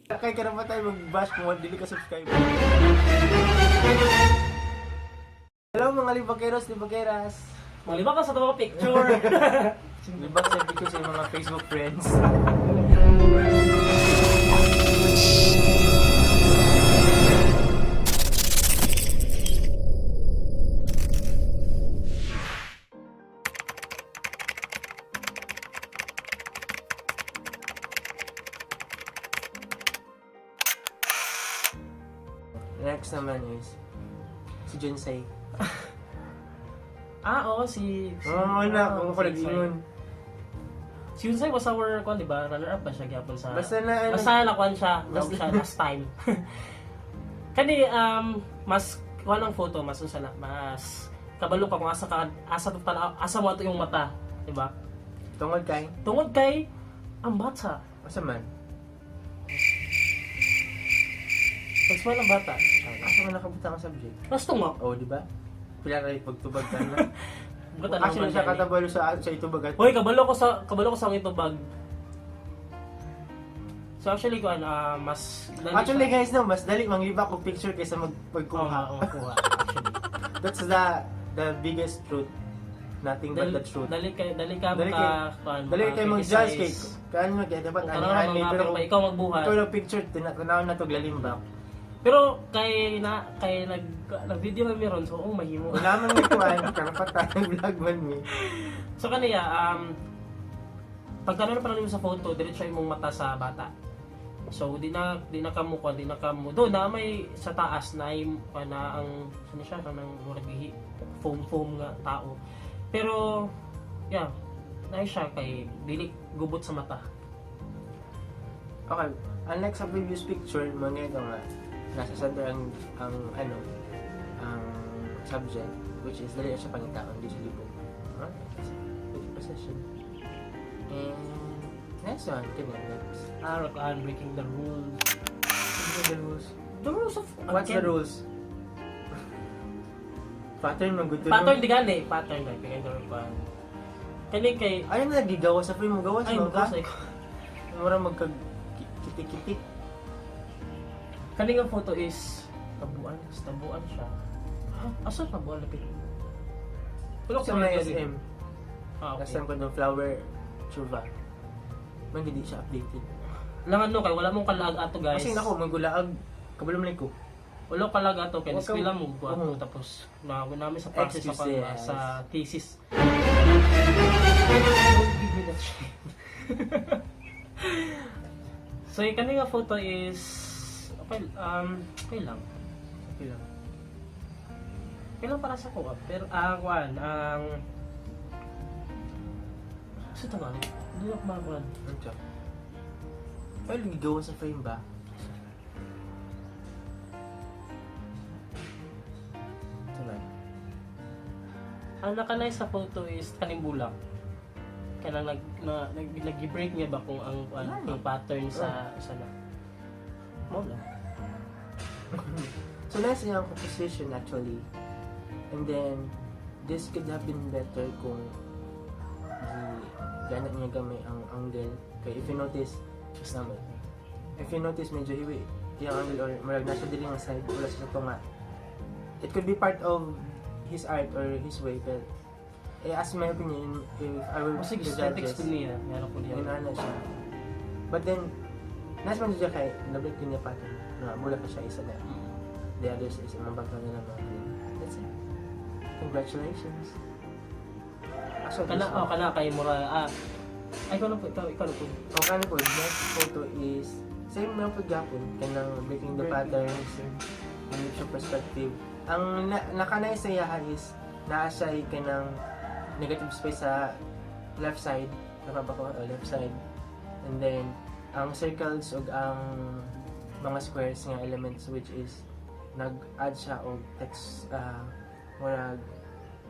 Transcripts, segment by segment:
Kay karapatan mag-bash kung dili ka subscribe. Hello mga libakeros, libakeras. Maliba ka sa mga picture. Libak sa picture sa mga Facebook friends. Next naman is si Junsei. Ah, oo, si Oo, oh, na, kung ako si nag-ingon. Si Yunsai was our, kwan, di ba? Runner-up ba siya gyapon sa... Basta na, ano, Basta nakuan siya, Basta- siya last time. Kani mas kuan ang photo, mas unsa na, mas kabalo ka kung asa ka asa to tanaw, asa mo ato yung mata, di ba? Tungod kay, Tungod kay ang bata. asa man? Pag-smile ang bata. Asa man nakabutang ang subject? Mas tungo. Oh, di ba? Pila ra pagtubag ka na. Buta na Actually, siya katabalo sa itubag at Hoy, kabalo ko sa ang itubag. So actually kuan mas dali Actually siya. guys, no, mas dali manglibak og picture kaysa Oo, magkuha. oo, kuha actually. That's the biggest truth. Nothing but Dali, the truth. dali ka Dali maka kuan, Dali kay mag-judge kay maka-criticize. kan mo kay dapat Kung ani tanaw ani mga pero pero ikaw magbuhat. ikaw lang picture tinatanaw na to lalimbak. Pero kay na kay nag nag video kami ron, so oh mahimo. Wala man ni kuan karapatan vlog man mi. So kaniya pagtanaw pa lang nimo sa photo, diretso imong mata sa bata. So di na kamo kuan, di na kamo. Do na may sa taas na ay na ang ano siya kanang murag gihi foam foam nga tao. Pero yeah, na siya kay dili gubot sa mata. Okay, unlike sa previous picture mo nito nga nasa center ang ano ang subject, which is dali na siya pangitaon di siya libog. Alright, that's good position. And next one, kini next. Ah, rock on, breaking the rules. What's the rules? The rules of What's the rules? Pattern man good to Pattern di gani, pattern na breaking the rules. Kani kay Ano na gigawa sa frame mo gawas ay man ka? gawas ay ko. Mura magka kitik-kitik. Kani nga photo is tabuan, sa tabuan siya. Ha? Asa tabuan lapit? Wala ko Sa may SM. Ah, Last okay. time ko ng flower chuva. Man di siya updated. Lang ano kay wala mong kalaag ato guys. Kasi nako magulaag kabalo man ko. Wala ko kalaag ato kay Huwag kang- eskwela mo ko ato Oo. tapos na namin sa process sa Excuses. sa thesis. Don't give me that shit. So yung kani nga photo is okay, okay lang. Okay lang. Okay lang para sa ko ah. Pero ang kuan ang sa Tagalog, hindi ako makakuan. Ano siya? Ay, gigawa sa frame ba? Ito lang. Ang nakanay sa photo is kaning bulak. Kanang nag na, nag nag-break niya ba kung ang kuan, Ano? ang pattern sa na. Mo lang. So nice yung composition actually. And then this could have been better kung gi gana niya gamay ang angle. Kay if you notice, naman. If you notice medyo hiwi yung angle or murag nasa dili nga side wala siya sa tunga. It could be part of his art or his way, but eh, as my opinion, if I were Kasi the aesthetics judges, ko niya, meron ko niya. inana siya. But then, nice man siya kay nabreak yun niya pattern na mula pa siya isa na the others is ang background nila mga green. That's it. Congratulations. Actually, Kana this oh one. kana kay mura ah ay ikaw na po, ikaw na po. Ang kana po, next photo is same lang po gapon kanang breaking the patterns and your perspective. Ang nakanay sa iyaha is naa siya kanang negative space sa left side, tama ba ko? O, left side. And then ang circles ug ang mga squares nga elements, which is nag-add siya og text, murag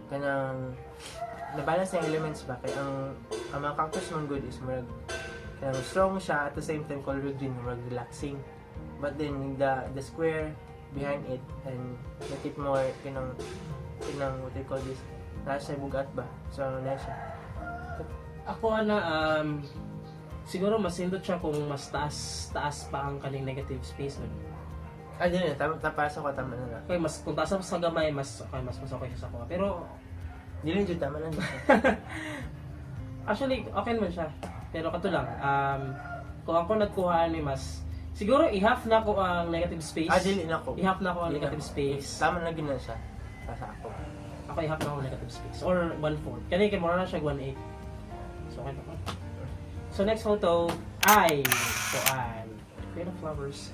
kanang na-balance ang elements ba kay ang mga cactus man good is murag kanang strong siya, at the same time color green murag relaxing, but then the square behind it and make it more kanang what they call this, na siya bugat ba, so na siya. Ako ana Siguro mas nindot siya kung mas taas taas pa ang kaning negative space, no? Ah, dili na. Tama, para sa ko, tama na na. Okay, mas kung taas sa gamay, mas okay, mas mas okay siya sa kuha. Pero Dili jud, tama na na. Actually, okay naman siya. Pero kato lang, kung ako nagkuhaan ni mas siguro i-half na ko ang negative space. Ah, dili na ko. I-half na ko ang Dili na negative ko. space. Tama na gina siya. Para sa ako. Ako, i-half na ako negative space. Or 1/4. Kani kay mura na siya 1/8. So okay na ko. So next photo ay kuan. Queen of Flowers.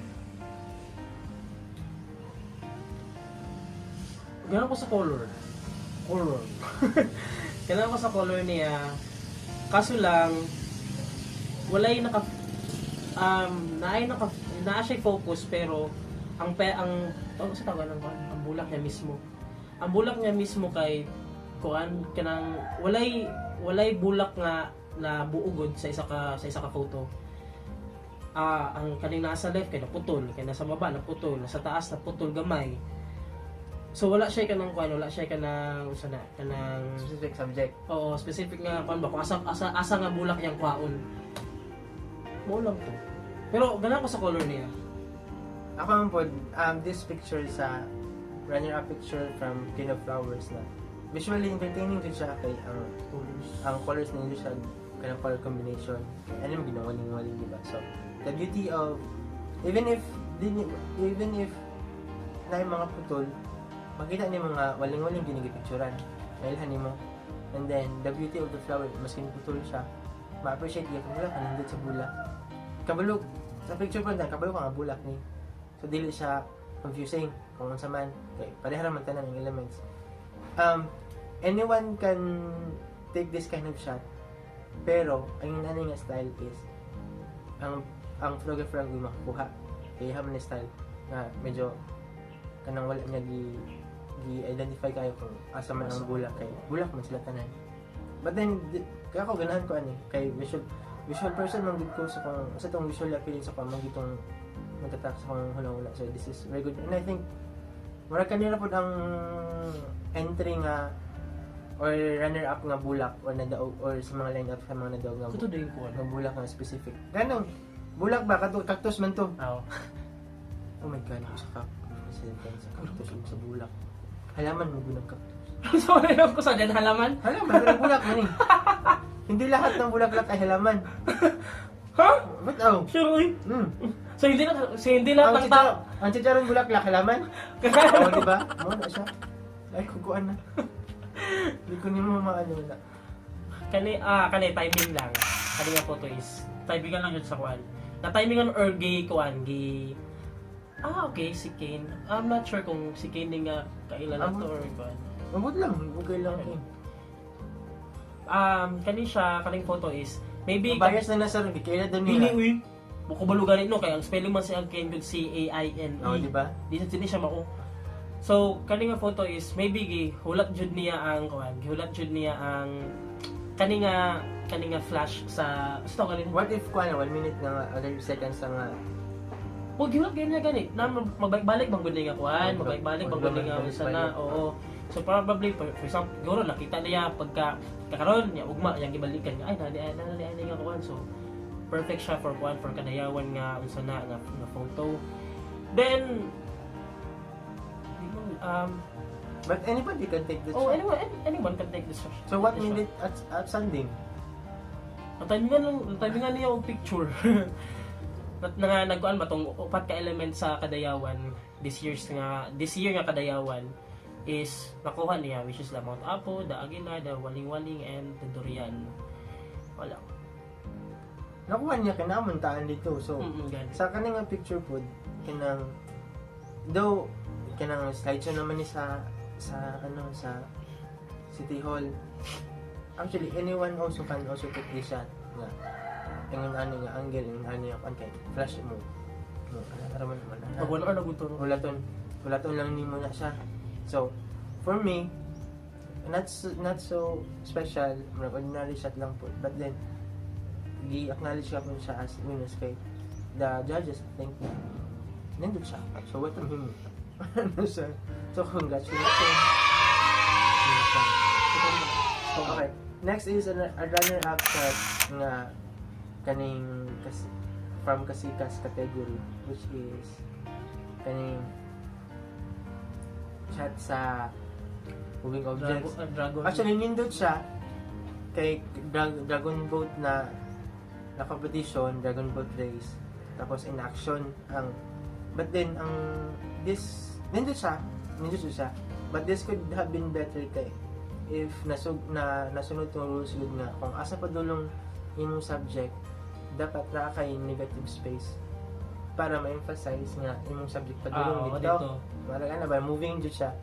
Ganun ko sa color. Color. Ganun ko sa color niya. Kaso lang, walay naka naay naka naa siya focus, pero ang pe ang tawag sa tawag ng kuan, ang bulak niya mismo. Ang bulak niya mismo kay kuan, kanang walay walay bulak nga na buugod sa isa ka photo. Ah, ang kaning nasa left kay naputol, kay nasa baba naputol, nasa taas naputol gamay. So wala siya kanang kuan, wala siya kanang usa na kanang Specific subject. Oo, specific nga kuan ba kung asa asa asa nga bulak yang kwaon. Mo lang to. Pero ganahan ko sa color niya. Ako man po, this picture sa runner-up picture from King of Flowers na visually entertaining jud siya kay ang Colors. Ang colors na siya, kanang color combination, ano mo ginawaling-waling, di ba? So the beauty of even if na yung mga putol, makita ni mga waling-waling ginigipicturan mailhan nimo. And then the beauty of the flower, maskin putol siya, ma-appreciate niya kung wala kanindot sa bulak, kabalo sa picture pa na kabalo ka nga bulak ni. So dili siya confusing kung unsa man kay pareha ra man tanan ang elements. Anyone can take this kind of shot, pero ang ano nga style is ang photographer ang makakuha kay man ni style nga medyo kanang wala niya gi gi identify kayo kung asa man ang bulak kay bulak man sila tanan. But then kaya ako ganahan ko ani kay visual visual person man gud ko, sa kung sa tong visual appearance ako man gitong magtatak sa kong huna-huna. So this is very good, and I think mura kanila pod ang entry nga or runner up nga bulak or nadaog or sa mga line up sa mga nadaog nga Kuto din kuan. nga bulak nga specific. Ganong bulak ba kato, cactus man to. Aw. Oh my God, ako sa cactus, sa cactus ug sa bulak. Halaman mo gunang cactus. So wala ko sa den halaman. Halaman pero bulak man eh. Hindi lahat ng bulaklak ay halaman. Ha? Ba't aw? Sure, uy. So hindi lahat Ang ng tao. chicharon, ang chicharon bulaklak halaman. Oo, di ba? Mo na siya. Ay, kukuan na. Hindi ko nimo maano na. Kani ah kani timing lang. Kani nga photo is timingan lang yun sa kuan. Na timingan or gay kuan gi. Ah, okay, si Kane. I'm not sure kung si Kane din nga kailan na to or kuan. Mabot lang, bugay lang eh. Kani siya, kaning photo is maybe Bias na nasa rin, kailan daw Dili nila. uy. Buko balugan no kay ang spelling man si ang Kane gud CAINE. Oo, di ba? Di sa dili siya mao. So kani nga photo is maybe gi hulat jud niya ang kuan, gihulat jud niya ang kani nga flash sa gusto ganin. What if kuan, 1 minute na nga, other seconds na nga? O gihulat ganyan niya gani. Na magbalik-balik man gud nga kuan, magbalik-balik man gud nga Magbalik-balik. sa na. Oo. So probably for example, siguro nakita niya pagka kakaron niya ugma yang gibalikan niya ay nani ay nani ay nga kuan. So perfect siya for kuan, for kadayawan nga unsa na nga, nga photo. Then di mo But anybody can take the oh, shot. anyone can take this shot. So what This made shot. it outstanding? Ang timingan lang, ang timingan niya og picture. At nga nagkuan ba tong upat ka element sa kadayawan this year nga kadayawan is nakuha niya, which is the Mount Apo, the Aguila, the Waling-Waling and the Durian. Wala. Nakuha niya kinamuntaan dito. So Gani. sa kaning nga picture pod, kanang though kanang slideshow naman ni sa ano sa City Hall. Actually, anyone also can also take this shot nga ingon ani nga angle, ingon ani nga kuan kay flash mo. Mo ana ra man naman. Pag 1 hour na gud to, no? Hulaton hulaton lang nimo na siya. So for me, not so special, murag ordinary shot lang po. But then gi-acknowledge ka po siya as winners kay the judges think na nindot siya. So what am him? Ano siya? So congratulations. Yun siya. Okay. Next is a runner-up shot nga Kaning kasi from Kasikas category, which is kaning shot sa moving objects. Dragon, dragon. Actually, nindot siya kay Dragon Boat na na competition, Dragon Boat race. Tapos in action ang, but then ang this nindot siya. But this could have been better kay if nasug na nasunod tong rules gud nga kung asa padulong imong subject, dapat naa kay negative space para ma-emphasize nga imong subject padulong Oo, dito. Murag ana ba, moving jud siya.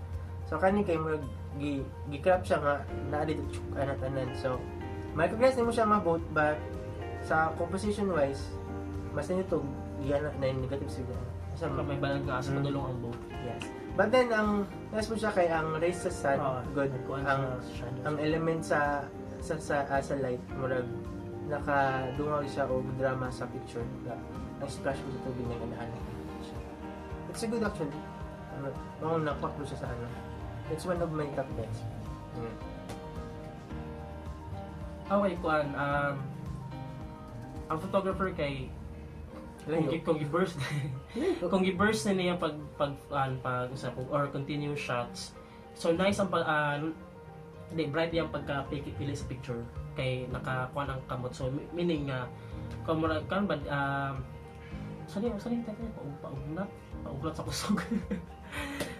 So kani kay murag gi gi-crop siya nga naa dito chuk ana tanan. So ma-recognize nimo siya nga boat, but sa composition wise mas nindot giana na yung negative siguro. Sa Sa may balag nga sa padulong ang boat. Yes. But then ang nice mo siya kay ang rays sa sun, good. Nagkuhan Ang sa shadow. Ang element sa light, murag nakadungag siya og drama sa picture. Na, ang splash mo sa tubig nga ganahan siya. It's a good actually. Ano, oh, nakuha ko siya sa ano. It's one of my top best. Okay, kuan ang photographer kay Layo. Kung gi-burst na niya pag pag an pag sa or continuous shots. So nice ang pag hindi bright yung pagka pili sa picture kay nakakuan ang kamot. So meaning nga kung mura kan ba sa ni tayo paugnat paugnat sa kusog.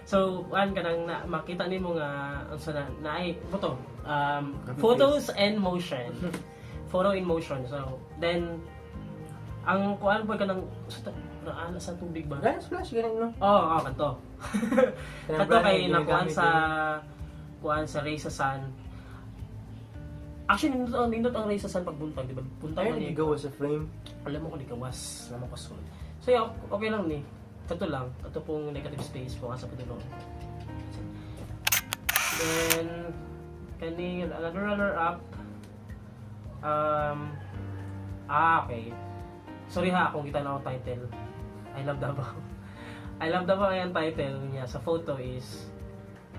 So kuan kanang na, makita nimo nga unsa na naay photo Copy. photos and motion, photo in motion. So then ang kuan pa kanang sa naana sa tubig ba? Ganun splash ganun, no. Oo, oh, kanto. Kanang Kato brand kay na nakuan ginagamit sa yun. kuan sa ray sa sun. Actually, nindot ang ray sa sun pagbuntag, di ba? Buntag Ay, man ni. gigawa sa frame. Alam mo kung di gawas, alam mo kasul. So yeah, okay lang ni. Kato lang, kato pong negative space po sa padulong. Then kani another runner up, okay. Sorry ha kung kita na akong title. I Love Davao. I Love Davao ay ang title niya sa photo is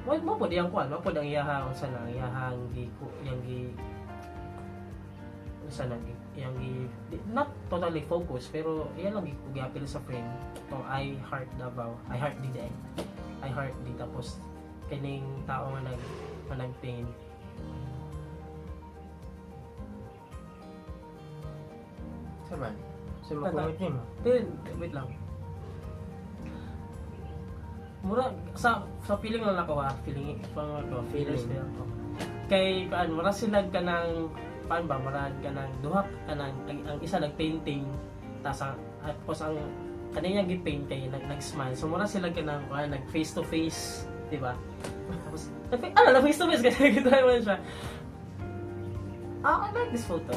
mo mo po diyang kuan, mo po ang iyaha unsa na iyahang gi yang gi unsa na yang gi not totally focus pero iyan lang giapil sa frame tong I Heart Davao, I Heart D din. I Heart D, tapos kining tao nga nag-paint. Sa man. Sa makumit nimo. Then, wait lang. Mura, sa feeling lang ako ha, feeling, pang ako, feelers Feeling. ko. Kay, kaan, mura sila ka ng, paano ba, mura ka ng duha ka ng, ang isa nag-painting, tas ang, tapos ang, kaniyang gi-paint kay nag, nag-smile. So, mura sila ka ng, kuan, nag face to face, di ba? Tapos, nag, ano, nag face to face kasi kita man siya. Ah, I like this photo.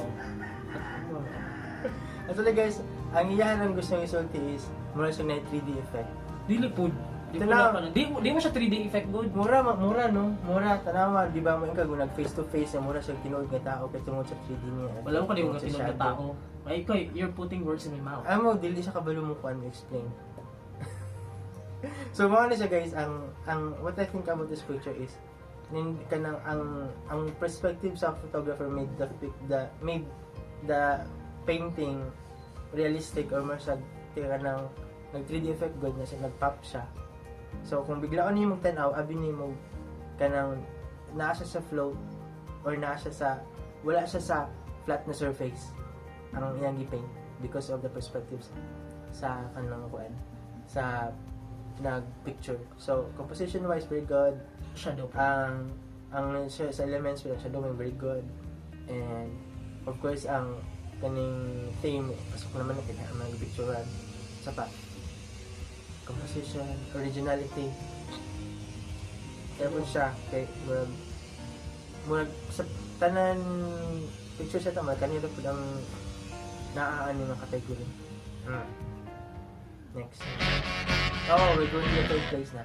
Actually guys, ang iyahan ang gusto ng isulti is mura siya na 3D effect. Dili po. Di po Tanaw. na, di mo siya 3D effect good. Mura mura no, mura tanawa, di ba mo ingkag nag face to face na mura siya tinuod nga tao kay tungod sa 3D niya. Wala mo kaliwa Tungod sa tinuod na shadow. tao. Ay, koy, you're putting words in my mouth. Amo dili siya kabalo mo kuan explain. So mao na siya guys, ang what I think about this picture is nin kanang ang perspective sa photographer made the pic- the made the painting realistic or more siya tira ng nag 3D effect good na siya, nag-pop siya. So kung biglaon nimo tan-aw, abi nimo kanang naa siya sa float or naa siya sa wala siya sa flat na surface ang iyang gi-paint because of the perspectives sa kanang kuan sa nag-picture. So composition wise, very good. Shadow. Ang siya sa elements wala siya doing very good. And of course ang kaning theme pasok naman na kaya ang picturean sa pa composition, originality. Kaya po siya kay murag murag sa tanan picture sa tama kanila pud ang naaano nga category. Next. Oh, we're going to the third place na.